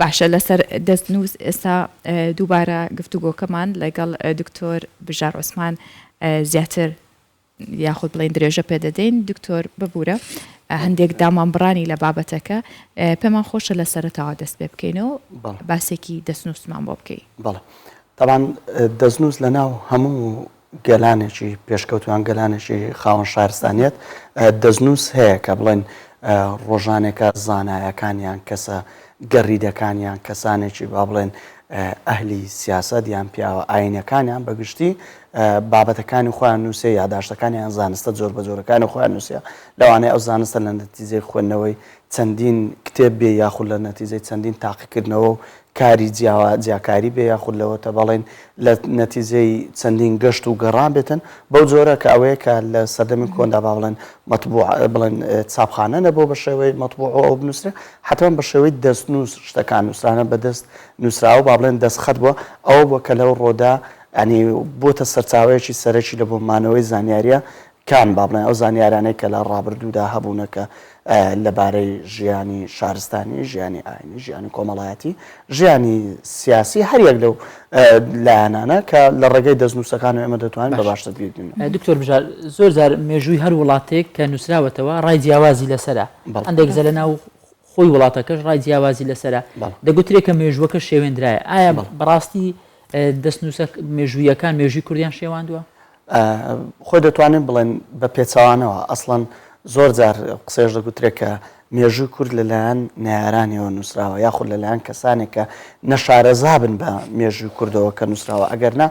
باشە لەسەر دەستنووس ئێستا دووبارە گفتوگۆکەمان لەگەڵ دکتۆر بژار عوسمان زیاتر یاخود بڵێین درێژە پێ دەدەین. دکتۆر ببورە هەندێک دامان بڕانی لە بابەتەکە پێمان خۆشە لە سەرەتاوە دەست پێ بکەینەوە باسێکی دەستنووسمان بۆ بکەی. بەڵێ تەبعەن دەستنووس لە ناو هەموو گەلانێکی پێشکەوتوان گەلانێکی خاوەن شارستانیەت دەستنووس هەیە کە بڵێن ڕۆژانێکە زانایەکانیان کەسە گەڕیدەکانیان کەسانێکی با بڵێن ئەهلی سیاسەت یان پیاوە ئاینەکانیان بەگشتی بابەتەکانی خۆیان نووسێ یاداشتەکانیان زانستە جۆر بە جۆرەکانی خۆیان نووسێ لەوانەیە ئەو زانستە لە نەتیجەی خوێندنەوەی چەندین کتێب بێ یاخود لە نەتیجەی چەندین تاقیکردنەوە و کاری جیاوا جیاکاری بێ یاخود لەوەتە بەڵێن لە نەتیجەی چەندین گەشت و گەڕان بێتن بەو جۆرە کە ئەوەیە کە لە سەردەمی کۆندا با بڵێن مەتبوع بڵێن چاپخانە نەبوو بە شێوەی مەتبوع ئەو بنووسرێ حەتمەن بە شێوەی دەستنووس شتەکان نووسرانە بە دەست نووسراوە با بڵێن دەستخەت بووە ئەوە بووە کە لەو ڕۆدا یانی بۆتە سەرچاوەیەکی سەرەکی لە بۆ مانەوەی زانیاریە کان با بڵێن ئەو زانیارانەی کە لە ڕابردوودا هەبوونە کە لەبارەی ژیانی شارستانی، ژیانی ئاینی، ژیانی کۆمەڵایەتی، ژیانی سیاسی هەر یەک لەو لایەنانە کە لە ڕێگەی دەستنووسەکانەوە ئێمە دەتوانین بە باشتر بیبینین. دکتۆر بژار، زۆر جار مێژووی هەر وڵاتێک کە نووسراوەتەوە ڕای جیاوازی لەسەرە، هەندێک جار لەناو خۆی وڵاتەکەش ڕای جیاوازی لەسەرە، دەگوترێ کە مێژووەکە شێوێندرایە، ئایا بەڕاستی دەستنووسە مێژوویەکان مێژووی کوردیان شێواندووە؟ خۆی دەتوانین بڵێن بە پێچەوانەوە، ئەسڵەن زۆر جار قسەیش دەگوترێت کە مێژووی کورد لەلایەن نەیارانیەوە نووسراوە یاخود لەلایەن کەسانێک کە نەشارەزا بن بە مێژووی کوردەوە کە نووسراوە ئەگەر نا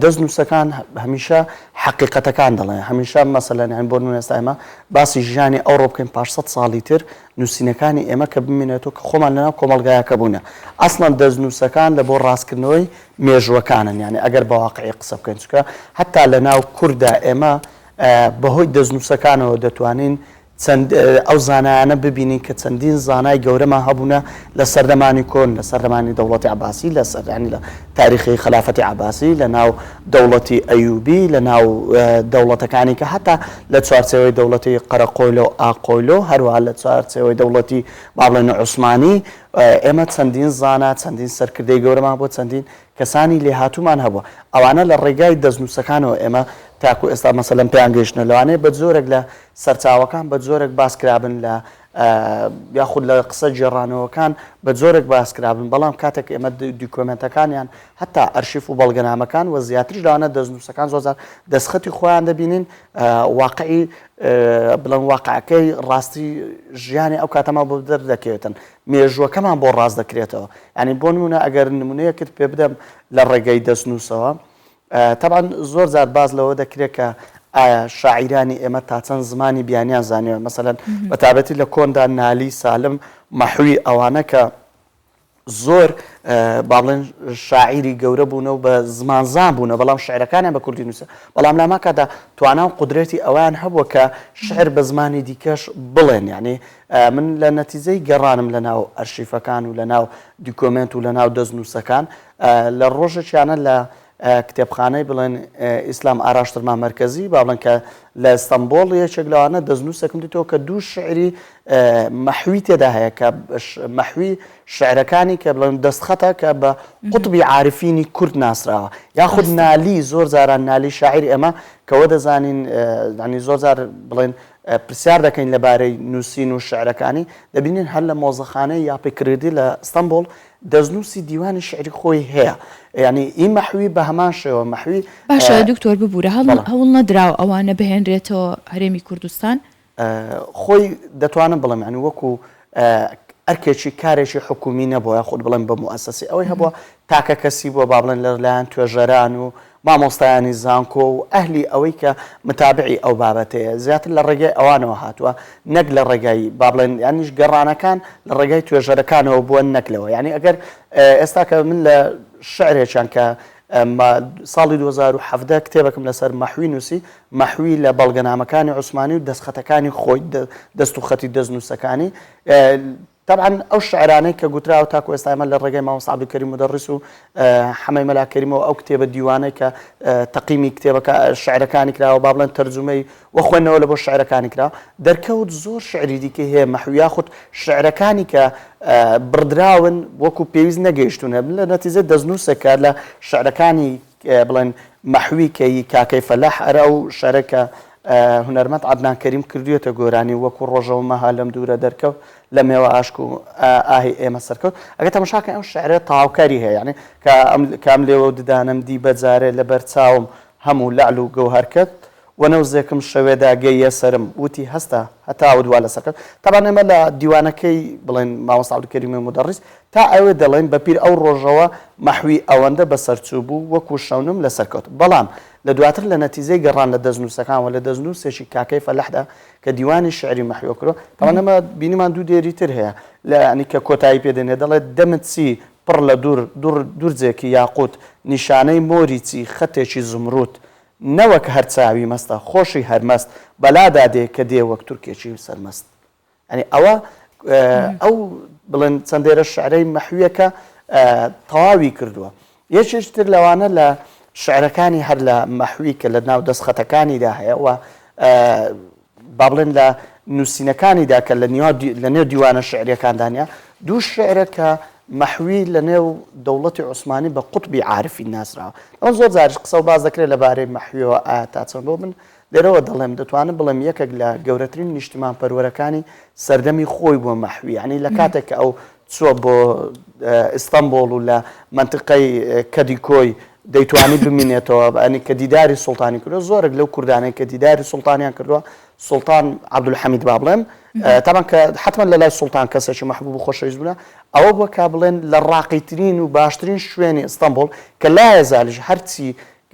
دەستنووسەکان هەمیشە حەقیقەتەکان دەڵێن هەمیشە مەسەلەن یانی بۆ نموونە ئێستا ئێمە باسی ژیانی ئەوڕۆ بکەین پاش سەد ساڵی تر نووسینەکانی ئێمە کە بمینێتەوە کە خۆمان لەناو کۆمەڵگایەکە بووینە ئەسڵەن دەستنووسەکان لە بۆ ڕاستکردنەوەی مێژووەکانن یانی ئەگەر بە واقعی قسە بکەین چونکە هەتا لە ناو کورددا ئێمە بەهۆی دەستنووسەکانەوە دەتوانین چەند ئەو زانایانە ببینین کە چەندین زانای گەورەمان هەبوونە لە سەردەمانی کۆن لە سەردەمانی دەوڵەتی عەباسی لە سەردانی لە تاریخی خەلافەتی عەباسی لە ناو دەوڵەتی ئەیوبی لە ناو دەوڵەتەکانی کە هەتا لە چوارچێوەی دەوڵەتی قەرەقۆیلۆ و ئاقۆیلۆ هەروەها لە چوارچێوەی دەوڵەتی با بڵێن عوسمانی ئێمە چەندین زانا، چەندین سەرکردەی گەورەمان هەبووە، چەندین کەسانی لێهاتوومان هەبووە. ئەوانە لە ڕێگای دەستنووسەکانەوە ئێمە تاکوو ئێستا مەسەلەن پێیان گەیشتنە. لەوانەیە بە جۆرێک لە سەرچاوەکان بە جۆرێک باس کرابن لە یاخود لە قسە گێڕانەوەکان بە جۆرێک باس کرابن، بەڵام کاتێک ئێمە دیکۆمێنتەکانیان هەتا ئەرشیف و بەڵگەنامەکان و زیاتریش لەوانە دەستنووسەکان زۆر جار دەستخەتی خۆیان دەبینین واقعی بڵێن واقعەکەی ڕاستی ژیانی ئەو کاتەمان بۆ دەردەکەوێتن مێژووەکەمان بۆ ڕاست دەکرێتەوە یانی بۆ نمونە ئەگەر نمونەیەکت پێ بدەم لە ڕێگەی دەستنووسەوە تەبعەن زۆر جار باس لەوە دەکرێت کە ئایا شاعیرانی ئێمە تا چەند زمانی بیانیان زانیوە مەسەلەن بە تابەتی لە کۆندا نالی سالم مەحوی ئەوانە کە زۆر با بڵێن شاعیری گەورە بوونە و بە زمانزان بوونە بەڵام شعرەکانیان بە کوردی نووسە بەڵام لاما کادا توانا و قودرەتی ئەویان هەبووە کە شعر بە زمانی دیکەش بڵێن یعنی من لە نەتیجەی گەڕانم لە ناو ئەرشیفەکان و لە ناو دیکۆمێنت و لە ناو دەستنووسەکان لە ڕۆژێکیانە لە کتێبخانەی بڵێن ئیسلام ئاراشترما مەرکەزی با بڵێن کە لە ئیستەنبۆڵ یەکێک لەوانە دەستنووسێکم دیتەوە کە دوو شعری مەحوی تێدا هەیە کە مەحوی شعرەکانی کە بڵێن دەستخەتە کە بە قوتبی عارفینی کورد ناسراوە یاخود نالی زۆر جاران نالی شاعیر ئێمە کەوە دەزانین ینی زۆر جار بڵێن پرسیار دەکەین لەبارەی نووسین و شعرەکانی دەبینین هەر لە مۆزەخانەی یاپی کردی لە ئیستەنبوڵ دەستنووسی دیوانی شعری خۆی هەیە یعنی ئی مەحوی بە هەمان شێوە مەحوی باشە دکتۆر ببورە هەوڵ نەدراوە ئەوانە بهێنرێتەوە هەرێمی کوردستان؟ خۆی دەتوانم بڵێم یعنی وەکو ئەرکێکی کارێکی حکومی نەبووە یاخود بڵێم بە موئەسەسی ئەوەی هەبووە تاکە کەسی بووە با بڵێن لە لایەن توێژەران و مامۆستایانی زانکۆ و ئەهلی ئەوەی کە متابعی ئەو بابەتەیە زیاتر لە ڕێگای ئەوانەوە هاتووە نەک لە ڕێگای با بڵێن یانیش گەڕانەکان لە ڕێگای توێژەرەکانەوە بووە نەک لەوە یعنی ئەگەر ئێستا کە من لە شعرێکیان کە ساڵی 2017 کتێبێکم لەسەر مەحوی نووسی مەحوی لە بەڵگەنامەکانی عوسمانی و دەستخەتەکانی خۆی دەست و خەتی دەستنووسەکانی. تەبعەن ئەو شعرانەی کە گوتراوە تاکو ئێستا ئێمە لە ڕێگەی مامۆستا عەبدولکەریم مودەڕیس و حەمەی مەلا کەریمەوە ئەو کتێبە دیوانەی کە تەقیمی کتێبەکە شعرەکانی کراوە با بڵێن تەرجومەی و خوێندنەوە لە بۆ شعرەکانی کرا دەرکەوت زۆر شعری دیکەی هەیە مەحوی یاخود شعرەکانی کە بڕدراون وەکو پێویست نەگەیشتوونە لە نەتیجە دەستنووسێکە لە شعرەکانی بڵێن مەحوی کە ی کاکەی فەلاح ئەرە ئەو شعرە کە هونەرمەند عەدنان کەریم کردویەتە گۆرانی وەکو ڕۆژەوە مەها لەم دوورە دەرکەوت لە مێوە ئاشک و ئاهی ئێمە سەرکەوت ئەگەر تەماشاکەین ئەو شعرە تەواوکەری هەیە یعنی کە ئەم کە ئەم لێوە و ددانم دی بەجارێ لەبەر چاوم هەموو لەعل و گەوهەر کەت وەنەوزێکم شەوێدا گەییە سەرم وتی هەستە هەتاوت وا لەسەر کەوت تەبعەن ئێمە لە دیوانەکەی بڵێن مامۆستا عەبدولکەریمی مودەڕیس تا ئەوێ دەڵێن بە پیر ئەو ڕۆژەوە مەحوی ئەوەندە بەسەر چووبوو وەکوو شەونم لەسەر کەوت بەڵام لە دواتر لە نەتیجەی گەڕان لە دەستنووسەکان و لە دەستنووسێکی کاکەی فەلاحدا کە دیوانی شیعری مەحویە کرۆ تەبعەن ئێمە بینیمان دوو دێری تر هەیە لە یانی کە کۆتایی پێ دێنێ دەڵێت دەمت چی پڕ لە دوور دوڕ دورجێکی یاقووت نیشانەی مۆری چی خەتێکی زومروت نەوەک هەر چاوی مەستە خۆشی هەر مەست بەلادا دێ کە دێ وەک تورکێکی سەرمەست. یانی ئەوە ئەو بڵێن چەند دێرە شعرەی مەحویەکە تەواوی کردووە. یەکێکی تر لەوانە لە شعرەکانی هەر لە مەحوی کە لە ناو دەستخەتەکانیدا هەیە و با بڵێن لە نووسینەکانیدا کە لە لە نێو دیوانە شعریەکاندا نیە دوو شعرە کە مەحوی لە نێو دەوڵەتی عوسمانی بە قوتبی عارفین ناسراوە. ئەوە زۆر جاریش قسە و باس دەکرێت لەبارەی مەحویەوە ئایا تا چەند بۆ من لێرەوە دەڵێم دەتوانم بڵێم یەکێک لە گەورەترین نیشتیمانپەروەرەکانی سەردەمی خۆی بووە مەحوی یانی لە کاتێک کە ئەو چووە بۆ ئیستەنبۆڵ و لە مەنتیقەی کەدیکۆی دەیتوانی بمینێتەوە ئەنی کە دیداری سوڵتانی کردووە زۆرێک لەو کوردانەی کە دیداری سوڵتانیان کردووە سوڵتان عەبدولحەمید با بڵێم تامان کە حتمما لە لای سوڵتان کەسێکی مەحبوب و خۆشەویست بوونە ئەوە بووە کە بڵێن لە ڕاقیترین و باشترین شوێنی ئیستەنبوڵ کە لایەزالیش هەرچی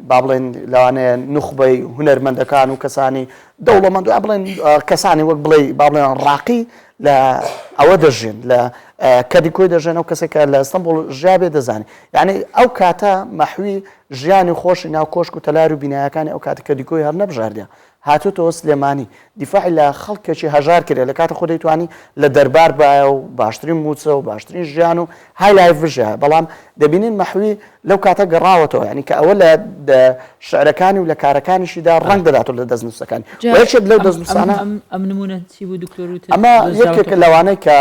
با بڵێن لەوانەیە نوخبەی هونەرمەندەکان و کەسانی دەوڵەمەند و بڵێن کەسانی وەک بڵێ با بڵێن ڕاقی لە ئەوە دەژێن لە کەدیکۆی دەژێن ئەو کەسێک کە لە ئەستەمبوڵ ژیابێ دەزانێ یعنی ئەو کاتە مەحوی ژیانی خۆشی ناو کۆشک و تەلار و بینایەکانی ئەو کاتە کەدیکۆی هەر نەبژاردە هاتۆتەوە سلێمانی دیفاعی لە خەڵکێکی هەژار کرێ لە کاتی خۆ دەیتوانی لە دەربار بایە و باشترین موچە و باشترین ژیان و high life بژیایە بەڵام دەبینین مەحوی لەو کاتە گەڕاوەتەوە یعنی کە ئەوە لە شعرەکانی و لە کارەکانیشیدا ڕەنگ دەداتەوە لە دەستنووسەکانی و یەکێک لەو دەستنووسانە ئەم نمونە چی بوو دکتۆر وتت ئەمە یەکێکە لەوانەی کە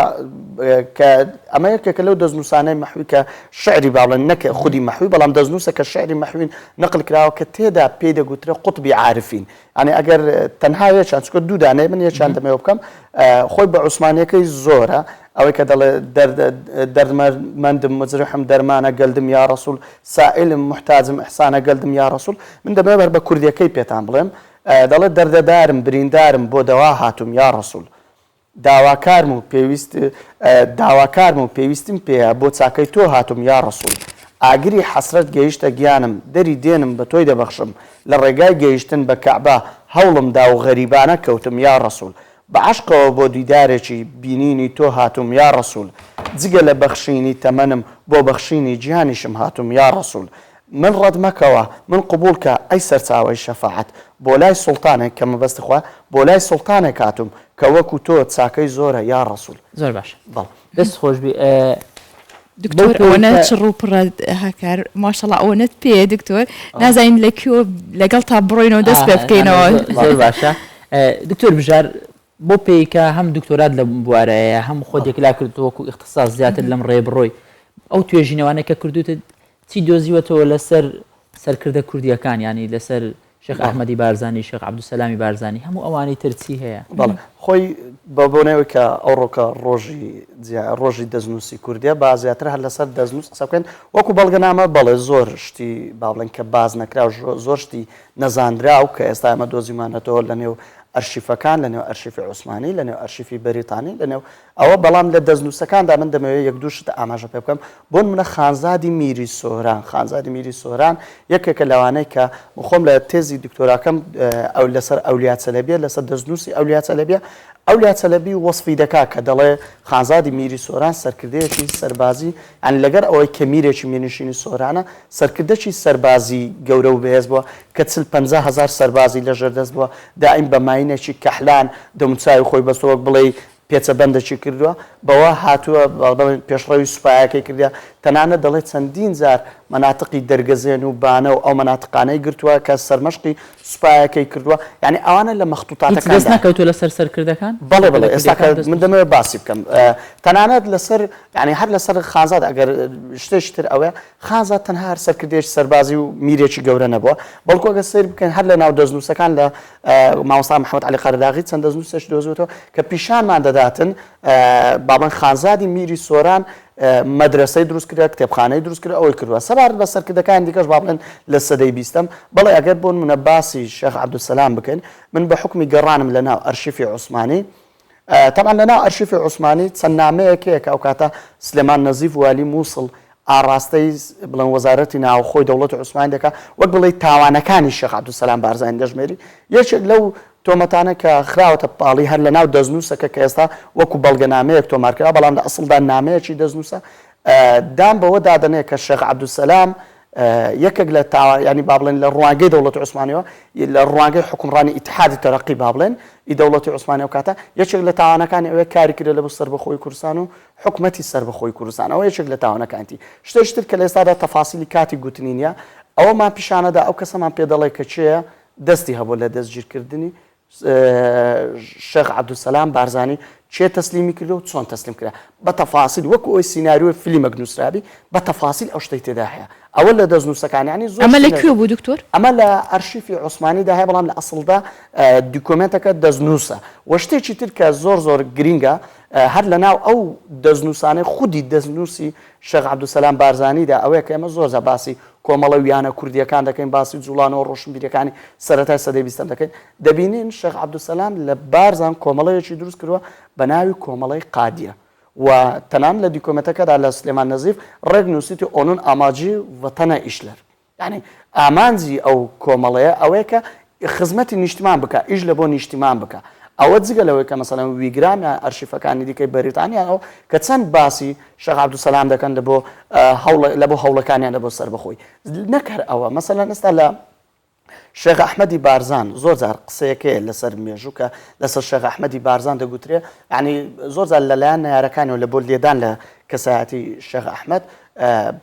کە ئەمە یەکێکە لەو دەستنووسانەی مەحوی کە شعری با بڵێن نەک خودی مەحوی بەڵام دەستنووسە کە شعری مەحوین نقل کراوە کە تێدا پێی دەگوترێ قوتبی عارفین یانی ئەگەر تەنها یەکیان چونکە دوو دانەیە من یەکیان دەمەوێ بکەم خۆی بە عوسمانیەکەی زۆرە ئەوەی کە دەڵێ دەردمەندم مجرحم دەرمانە گەلدم یا ڕەسوول سائلم محتاجم ئیحسانە گەلدم یا ڕەسوول من دەمەوێ بەر بە کوردیەکەی پێتان بڵێم دەڵێ دەردەدارم بریندارم بۆ دەوا هاتووم یا ڕەسوول داواکارم و پێویست داواکارم و پێویستیم پێیە بۆ چاکەی تۆ هاتووم یا ڕەسووڵ ئاگری حەسرەت گەیشتە گیانم دەری دێنم بە تۆی دەبەخشم لە ڕێگای گەیشتن بە کەعبە هەوڵم دا و غەریبانە کەوتم یا ڕەسووڵ بە عەشقەوە بۆ دیدارێکی بینینی تۆ هاتووم یا ڕەسووڵ جگە لە بەخشینی تەمەنم بۆ بەخشینی گیانیشم هاتووم یا ڕەسووڵ من ڕەت مەکەوە، من قبوڵ کە، ئەی سەرچاوەی شەفاعەت. بۆ لای سوڵتانێک، کە مەبەستی خوایە، بۆ لای سوڵتانێک هاتووم، کە وەکو تۆ چاکەی زۆرە، یا ڕەسوڵ. زۆر باشە. بەڵێ. دەست خۆش بی. دکتۆر ئەوەنە چڕ و پڕە هاکار ماشەڵا ئەوەنەت پێیە دکتۆر نازانین لە کوێ لەگەڵتا بڕۆینەوە دەست پێ بکەینەوە. زۆر باشە دکتۆر بژار بۆ پێی کە هەم دکتۆرات لەم بوارەیە هەم خۆت یەکلا کردووە وەکو ئیختیساس زیاتر لەم ڕێ بڕۆی ئەو توێژینەوانە کە کردوتە چی دۆزیوەتەوە لەسەر سەرکردە کوردیەکان ینی لەسەر شێخ ئەحمەدی بارزانی شێخ عەبدولسەلامی بارزانی هەموو ئەوانەی تر چی هەیە؟ بەڵێ خۆی بە بۆنەوەی کە ئەوڕۆکە ڕۆژی ڕۆژی دەستنووسی کوردیە با زیاتر هەر لەسەر دەستنووس قسە بکەین وەکو بەڵگەنامە بەڵێ زۆر شتی با بڵێن کە باز نەکراو زۆر شتی نەزانراو کە ئێستا ئێمە دۆزیمانەتەوە لە نێو ئەرشیفەکان، لە نێو ئەرشیفی عوسمانی، لە نێو ئەرشیفی بەریتانی، لە نێو ئەوە، بەڵام لە دەستنووسەکاندا من دەمەوێت یەک دوو شت ئاماژە پێ بکەم، بۆ نموونە خانزادی میری سۆران، خانزادی میری سۆران یەکێکە لەوانەی کە من خۆم لە تێزی دکتۆراکەم ئەو لەسەر ئەولیا چەلەبیە، لەسەر دەستنووسی ئەولیا چەلەبیە، ئەولیا چەلەبی وەسفی دەکا کە دەڵێ خانزادی میری سۆران سەرکردەیەکی سەربازی، یانی لەگەر ئەوەی کە میرێکی میرنشینی سۆرانە، سەرکردەکی سەربازی گەورە و بەهێز بووە کە چل 50 هەزار سەربازی لە ژێر دەست بووە، دایم بە ماینێکی کەحلان دەموچاوی خۆی بەستووە وەک بڵێی پێچە بەندەکی کردووە، بەوە هاتووە بەڵێن پێشڕەوی سوپایەکەی کردیە، تەنانەت دەڵێ چەندین جار مەناتقی دەرگەزێن و بانە و ئەو مەناتقانەی گرتووە کە سەرمەشقی سوپایەکەی کردووە، یانی ئەوانە لە هیچ دەست مەختوتاتەکاندا. نەکەوتووە لەسەر سەرکردەکان؟ بەڵێ بەڵێ سەرکردە ئێستا کە کوردیەکان دەست من دەمەوێت باسی بکەم تەنانەت لەسەر یانی هەر لەسەر خانزاد ئەگەر شتێکی تر ئەوەیە خانزاد تەنها هەر سەرکردەیەکی سەربازی و میرێکی گەورە نەبووە بەڵکو ئەگەر سەیر بکەین هەر لە ناو دەستنووسەکان لە مامۆستا محەمەد عەلی قەرەداغی چەند دەستنووسێکی دۆزیوەتەوە کە پیشانمان دەداتن با بڵێن خانزادی میری سۆران مەدرەسەی دروست کردوە، کتێبخانەی دروست کردوە، ئەوەی کردوە. سەبارەت بە سەرکردەکانی دیکەش با بڵێن لە سەدەی بیستەم، بەڵێ ئەگەر بۆ نمونە باسی شێخ عەبدولسەلام بکەین، من بە حوکمی گەڕانم لە ناو ئەرشیفی عوسمانی، تەبعەن لە ناو ئەرشیفی عوسمانی چەند نامەیەک هەیە کە ئەوکاتە سلێمان نەزیف والی موسڵ ئاڕاستەی بڵێن وەزارەتی ناوخۆی دەوڵەتی عوسمانی دەکا، وەک بڵێی تاوانەکانی شێخ عەبدولسەلام بارزانی دەژمێری، یەکێک لەو تۆمەتانە کە خراوەتە پاڵی هەر لەناو دەستنووسەکە کە ئێستا وەکو بەڵگەنامەیەک تۆمار کراوە، بەڵام لە ئەسڵدا نامەیەکی دەستنووسە، دان بەوە دادەنێ کە شێخ عەبدولسەلام یەکێک لە تاوان یانی با بڵێن لە ڕوانگەی دەوڵەتی عوسمانیەوە لە ڕوانگەی حوکمڕانی ئیتحادی تەرەقی با بڵێن ئی دەوڵەتی عوسمانی ئەو کاتە یەکێک لە تاوانەکانی ئەوەیە کاری کردە لە بۆ سەربەخۆی کوردستان و حکومەتی سەربەخۆی کوردستان ئەوە یەکێک لە تاوانەکانتی. شتێکی تر کە لە ئێستادا تەفاسیلی کاتی گوتنی نییە ئەوەمان پیشانەدا ئەو کەسەمان پێ دەڵێ کە کێیە دەستی هەبووە لە دەستگیرکردنی شێخ عەبدولسەلام بارزانی کێ تەسلیمی کردو و چۆن تەسلیم کرا بە تەفاسیل وەکو ئەوی سیناریۆی فلیمەک نووسرابی بە تەفاسیل ئەو شتەی تێدا هەیە ئەوە لە دەستنووسەکان یانی زۆر ئەمە لە کوێ بوو دکتۆر؟ ئەمە لە ئەرشیفی عوسمانیدا هەیە بەڵام لە ئەسڵدا دیکۆمێنتەکە دەستنووسە و شتێکی تر کە زۆر زۆر گرینگە هەر لە ناو ئەو دەستنووسانەی خودی دەستنووسی شێخ عەبدولسەلام بارزانیدا ئەوەیە کە ئێمە زۆر جار باسی کۆمەڵە و یانە کوردییەکان دەکەین، باسی جوڵانەوە ڕۆشنبیرییەکانی سەرەتای سەدەی بیستەم دەکەین، دەبینین شێخ عەبدولسەلام لە بارزان کۆمەڵەیەکی دروست کردووە بە ناوی کۆمەڵەی قادیە و تەنانەت لە دیکۆمێنتەکەدا لە سلێمان نەزیف ڕێک نووسیتی onun amacı vatana işler. یانی ئامانجی ئەو کۆمەڵەیە ئەوەیە کە خزمەتی نیشتمان بکا، ئیش لە بۆ نیشتیمان بکا. ئەوە جگە لەوەی کە مەسەلەن ویگرام یان ئەرشیفەکانی دیکەی بەریتانیا ئەو کە چەند باسی شێخ عەبدولسەلام دەکەن لە بۆ هەوڵ لە بۆ هەوڵەکانیان لە بۆ سەربەخۆی. نەک هەر ئەوە مەسەلەن ئێستا لە شێخ ئەحمەدی بارزان زۆر جار قسەیەکەیە لەسەر مێژوو کە لەسەر شێخ ئەحمەدی بارزان دەگوترێ یانی زۆر جار لەلایەن نەیارەکانیەوە لە بۆ لێدان لە کەسایەتی شێخ ئەحمەد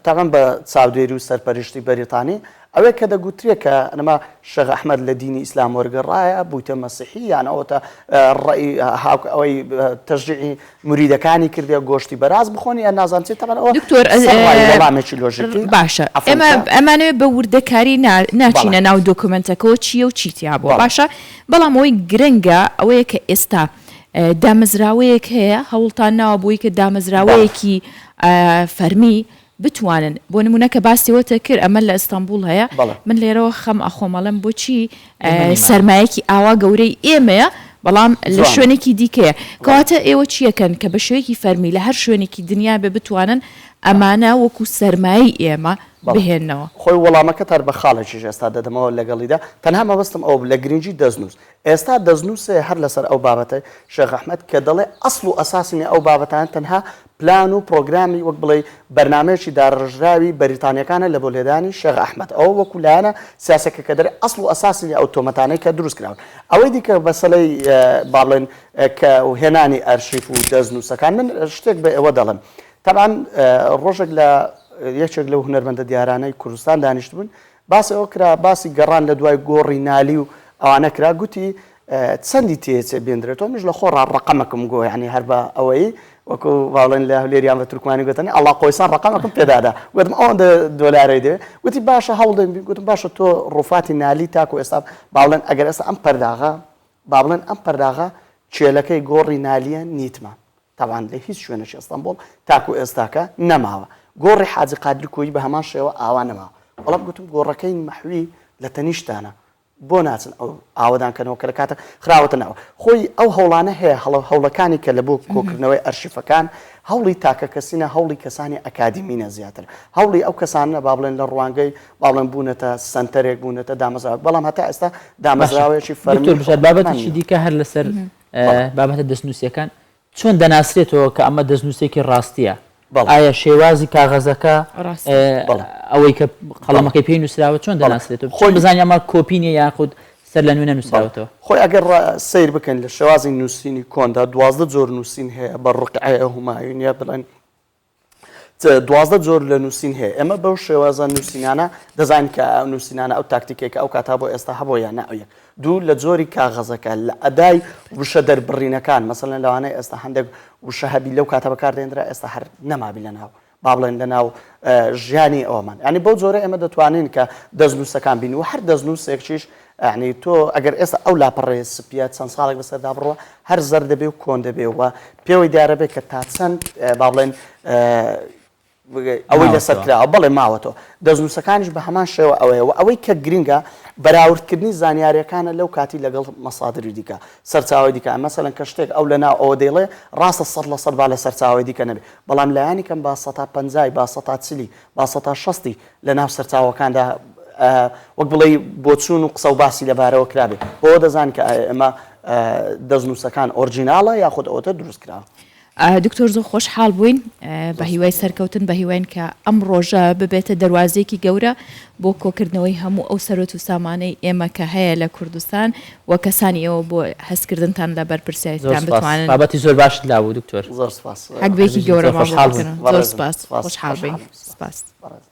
تەبعەن بە چاودێری و سەرپەرشتی بەریتانی، ئەوەی کە دەگوترێ کە ئەنەما شێخ ئەحمەد لە دینی ئیسلام وەرگەڕایە بوویتە مەسیحی یان ئەوەتە ڕەئی هاوک ئەوەی تەشجیعی موریدەکانی کردیە گۆشتی بەراز بخۆن یان نازانم چی تەبعەن ئەوە دکتۆر سەرڕای وەڵامێکی لۆژیکی باشە عەفوم ئێمە کە ئەمانەوێ بە وردەکاری نا بەڵێ ناچینە ناو دۆکۆمێنتەکەوە چییە و چی تیا بووە بەڵێ باشە بەڵام ئەوەی گرنگە ئەوەیە کە ئێستا دامەزراوەیەک هەیە هەوڵتان ناوە بۆی کە بەڵێ. دامەزراوەیەکی فەرمی بتوانن بۆ نمونە کە باسی وەتە کرد ئەمە لە ئیستانبوڵ هەیە بەڵێ. من لێرەوە خەم ئەخۆم ئەڵێم بۆچی ئێمە نیمانە. سەرمایەکی ئاوا گەورەی ئێمەیە بەڵام لە جوانە. شوێنێکی دیکەیە بەڵێ. کەواتە ئێوە چیەکەن کە بە شێوەیەکی فەرمی لە هەر شوێنێکی دنیا بێ بتوانن ئەمانە وەکو سەرمایەی ئێمە بەڵێ. بهێننەوە؟ خۆی وەڵامەکەت هەر بە خاڵێکیش ئێستا دەدەمەوە لەگەڵیدا تەنها مەبەستم ئەوە بوو لە گرنگی دەستنووس ئێستا دەستنووسێ هەر لەسەر ئەو بابەتەی شێخ ئەحمەد کە دەڵێ ئەسڵ و ئەساسی ئەو بابەتانە تەنها پلان و پڕۆگرامی وەک بڵێی بەرنامەیەکی داڕێژراوی بەریتانیەکانە لە بۆ لێدانی شێخ ئەحمەد ئەوە وەکو لایەنە سیاسەکە کە دەرێ ئەسڵ و ئەساسی ئەو تۆمەتانەی کە دروست کراون ئەوەی دیکە مەسەلەی با بڵێن کە هێنانی ئەرشیف و دەستنووسەکان من شتێک بە ئێوە دەڵێم تەبعەن ڕۆژێک لە یەکێک لەو هونەرمەندە دیارانەی کوردستان دانیشتبوون باسی ئەوە کرا، باسی گەڕان لە دوای گۆڕی نالی و ئەوانە کرا، گوتی چەندی تێچێ بێندرێتەوە، منیش لە خۆڕا ڕەقەمەکم گۆ، یانی هەر بە ئەوەی وەکو باڵێن لە هەولێریان بە تورکمانی گوتنی ئەڵا قۆیسان ڕەقەمەکم پێدادا، گوتم ئەوەندە دۆلارەی دەوێ، گوتی باشە هەوڵ دەین، گوتم باشە تۆ ڕوفاتی نالی تاکو ئێستا باڵێن ئەگەر ئێستا ئەم پەرداغە با بڵێن ئەم پەرداغە کێلەکەی گۆڕی نالیە نیتمە تەبعەن لە هیچ شوێنێکی ئەستەنبوڵ تاکو ئێستاکە نەماوە. گۆڕی حاجی قادری کۆیی بە هەمان شێوە ئاوا نەماوە. بەڵام گوتم گۆڕەکەی مەحوی لە تەنیشتانە بۆ ناچن ئەو ئاوەدان کەنەوە کە لە کاتە خراوەتە ناوە. خۆی ئەو هەوڵانە هەیە هەڵە هەوڵەکانی کە لە بۆ کۆکردنەوەی ئەرشیفەکان هەوڵی تاکەکەسینە هەوڵی کەسانی ئەکادیمینە زیاتر هەوڵی ئەو کەسانە با بڵێن لە ڕوانگەی با بڵێن بوونەتە سەنتەرێک بوونەتە دامەزراوەک بەڵام هەتا ئێستا باشە دامەزراوەیەکی فەرمی دکتۆر بژار حکوومەتمان بابەتێکی نییە. دیکە هەر لەسەر بەڵێ. بابەتە دەستنووسییەکان چۆن دەناسرێتەوە کە ئەمە دەستنووسێکی ڕاستییە؟ بەڵێ. ئایا شێوازی کاغەزەکە ڕاستە. بەڵێ. ئەوەی کە بەڵێ. قەڵەمەکەی پێی نووسراوە چۆن بەڵێ. دەناسرێتەوە؟ چۆن خۆی بزانین ئەمە کۆپی نییە یاخود سەر لە نوێ نەنووسراوەتەوە. خۆی ئەگەر سەیر بکەین لە شێوازی نووسینی کۆندا 12 جۆر نووسین هەیە بە ڕقعەیە هومایونیە بڵێن 12 جۆر لە نووسین هەیە ئێمە بەو شێوازە نووسینانە دەزانین کە ئەو نووسینانە ئەو تاکتیکێک ئەو کاتا بۆ ئێستا هەبوو یان نە ئەو یەک دوو لە جۆری کاغەزەکە لە ئەدای وشە دەربڕینەکان مەسەلەن لەوانەیە ئێستا هەندێک وشە هەبی لەو کاتە بەکاردێنرا ئێستا هەر نەمابی لە ناو با بڵێن لە ناو ژیانی ئەومان یعنی بەو جۆرە ئێمە دەتوانین کە دەستنووسەکان بین و هەر دەستنووسێکیش یعنی تۆ ئەگەر ئێستا ئەو لاپەڕەیە سپیە چەند ساڵێک بەسەردا بڕوە هەر زەرد دەبێ و کۆن دەبێ و پێوەی دیارە بێ کە تا چەند با بڵێن ئەوەی لەسەر کراوە بەڵێ ماوەتەوە دەستنووسەکانیش بە هەمان شێوە ئەوەیە و ئەوەی کە گرنگە بەراوردکردنی زانیاریەکانە لەو کاتی لەگەڵ مەسادری دیکە سەرچاوی دیکە مەسەلەن کە شتێک ئەو لەناو ئەوە دەیڵێ ڕاستە سەد لە سەد با لە سەرچاوی دیکە نەبێ بەڵام لایەنی کەم با سەتا پەنجای با سەتا چلی با سەتا شەستی لە ناو سەرچاوەکاندا وەک بڵێی بۆچوون و قسە و باسی لەبارەوە کرابێ بەوە دەزان کە ئێمە دەستنووسەکان ئۆرجیناڵە یاخود ئەوەتە دروست کراوە. دکتۆر زۆر خۆشحاڵ بووین بە هیوای سەرکەوتن بە هیواین کە ئەم ڕۆژە ببێتە دەروازەیەکی گەورە بۆ کۆکردنەوەی هەموو ئەو سەرۆت و سامانەی ئێمە کە هەیە لە کوردستان و کەسانی ئێوە بۆ هەستکردنتان لە زۆر بەرپرسیارێتیتان سپاس بتوانن بابەتی زۆر باشت لابوو دکتۆر زۆر سپاس حەگبێکی زۆر گەورەمان بۆ خۆشحاڵ بووین بکەن زۆر بەڕێزم سپاس سپاس خۆشحاڵ خۆشحاڵ بین بووم سپاس. بەڕێزم.